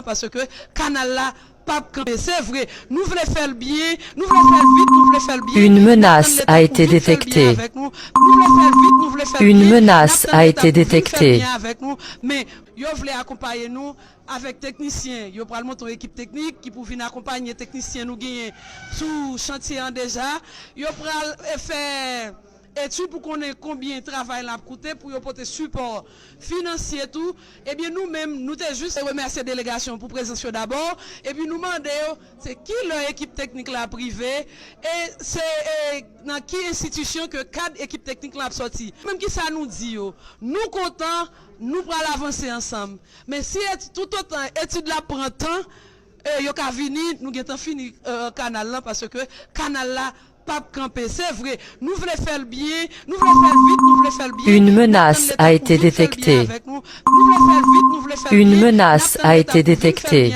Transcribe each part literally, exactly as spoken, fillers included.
paske kanal la p ap kanpe. Se vre, nou vle fè l byen, nou vle fè l vit, nou vle fè l byen. Une menace a été détectée. Une menace a été détectée. Men yo vle akonpaye nou avèk teknisyen. Yo pral monte yon ekip teknik ki pou vin akonpaye teknisyen nou genyen sou chantye an deja. Yo pral, e, fè etid pou konnen konbyen travay la ap koute pou yo pote sipò finansye tou. Ebyen, nou menm, nou te jis remèsye delegasyon pou prezans yo dabò, epi nou mande yo se ki lè ekip teknik la ap rive, e se, e, nan ki enstitisyon ke kad ekip teknik la ap sòti. Menm ki sa nou di yo, nou kontan, nou pral avanse ansanm. Men si et-, toutotan etid la pran tan, e, yo ka vini, nou gentan fini, e, kanal lan, paske kanal la p ap kanpe. Se vre, nou vle fè l byen, nou vle fè l vit, nou vle fè l byen. Une menace a été détectée. Une menace a été détectée.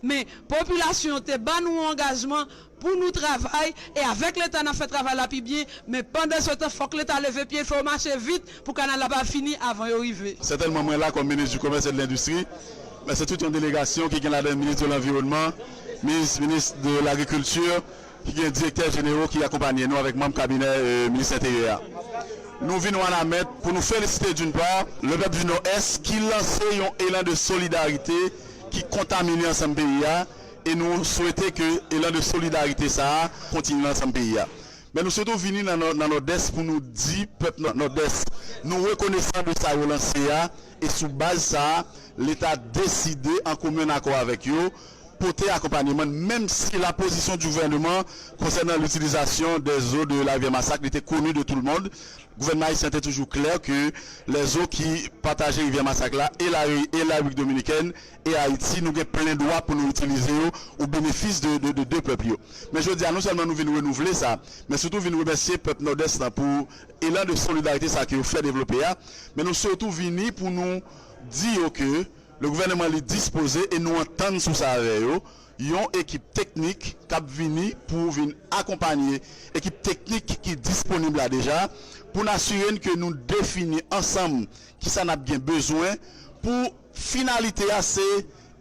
Men popilasyon te ba nou yon angajman pou nou travay, e avèk Leta n ap fè travay la pi byen, men pandan se tan, fòk Leta leve pye, fò yo mache vit pou kanal la pa fini avan yo rive. Sètènman, mwen la kòm minis du Commerce et de l'Industrie, men se tout yon delegasyon ki gen ladan minis de l'Environnement, minis, minis de l'Agriculture, ki gen direktè jenewo ki akonpanye nou avèk manm kabinè, e, minis Enteryè a. Nou vin Wanament pou nou felisite, d'une part, le pèp du Nòdès ki lanse yon elan de solidarite ki kontamine ansanm peyi a, e nou swete ke elan de solidarite sa a kontinye nan ansanm peyi a. Men nou sitou vini nan Nò-, nan Nòdès pou nou di pèp Nò-, Nòdès, nou rekonesan de sa yo lanse a, e sou baz sa a, Leta deside, an komen akò avèk yo, pote akonpanyeman, menm si la position du gouvernement concernant l'utilisation des eaux de la rivière Massacre, li te koni de tout le monde. Gouvènman ayisyen te toujou klè ke lè zo ki pataje rivyè Masak la, e la, e la Repiblik Dominikèn, e Ayiti, nou gen plen dwa pou nou itilize yo o benefis de, de, de de pèp yo. Men jodi a, non sèlman nou vin renouvle sa, men sitou vin remèsye pèp Nòdès lan pou elan de solidarite sa ke yo fè devlope a, men nou sitou vini pou nou di yo ke le gouvènman li dispoze e nou antann sou sa avè yo, yon ekip teknik k ap vini pou vin akonpanye ekip teknik ki disponib la deja, pou n asire n ke nou defini ansanm kisa n ap gen bezwen pou finalite a se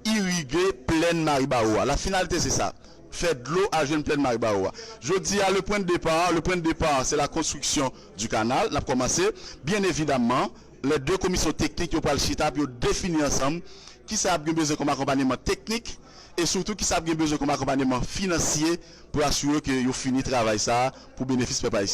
irige plèn Maribawo a. La finalité, c'est ça. Fè dlo al jwenn plèn Maribawo a. Jodi a, le point de départ, le point de départ, c'est la construction du canal. N ap kòmanse. Byen evidaman, lè de komisyon teknik yo pral chita pou yo defini ansanm kisa y ap gen bezwen kòm akonpanyeman teknik e sitou kisa y ap gen bezwen kòm akonpanyeman finansye pou asire ke yo fini travay sa a pou benefis pèp ayisyen.